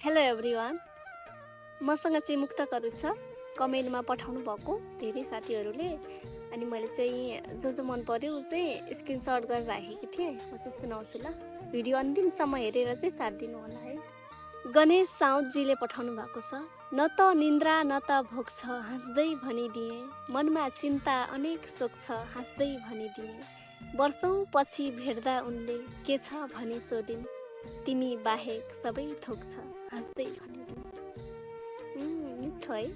Hello everyone, मसँग चाहिँ मुक्तकहरू छ कमेन्टमा पठाउनु भएको धेरै साथीहरूले। अनि मैले चाहिँ जो मन पर्यो चाहिँ स्क्रिनसट गरेर राखेकी थिएँ। म चाहिँ सुनाउँछु ल। भिडियो अन्तिमसम्म हेरेर चाहिँ साथ दिनु होला है। गणेश साउदजीले पठाउनु भएको छ। न त निन्द्रा न त भोक छ, हाँस्दै भनिदिएँ। मनमा चिन्ता अनेक शोक छ, हाँस्दै भनिदिएँ। वर्षौँ पछि भेट्दा उनले के छ भनी सोधिन्। तिमी बाहेक सबै थोक छ, हाँस्दै भनिदिएँ। मिठो है।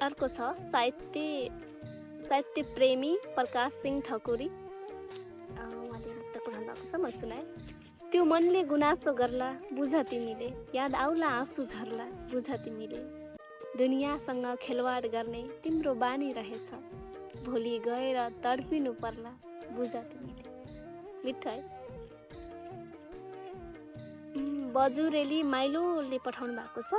अर्को छ साहित्य प्रेमी प्रकाश सिंह ठकुरी। उहाँले मुक्त पठाउनु भएको छ, म सुनाएँ। त्यो मनले गुनासो गर्ला, बुझ तिमीले। याद आउला आँसु झर्ला, बुझ तिमीले। दुनियाँसँग खेलवाड गर्ने तिम्रो बानी रहेछ। भोलि गएर तडपिनु पर्ला, बुझ तिमीले। मिठो है। बजुरेली माइलोले पठाउनु भएको छ।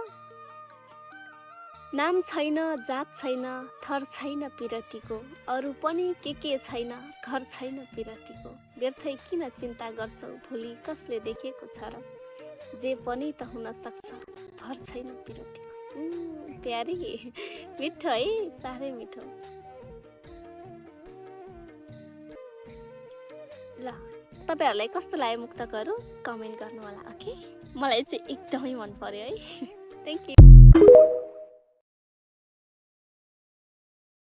नाम छैन, जात छैन, थर छैन पिरतीको। अरू पनि के छैन, घर छैन पिरतीको। व्यर्थै किन चिन्ता गर्छौ, भोलि कसले देखेको छ र। जे पनि त हुन सक्छ, भर छैन पिरतीको। प्यारी, मिठो है, साह्रै मिठो। ल, तपाईहरुलाई कस्तो लाग्यो मुक्तकहरू कमेन्ट गर्नु होला। ओके, मलाई चाहिँ एकदमै मन पर्यो है। Thank you.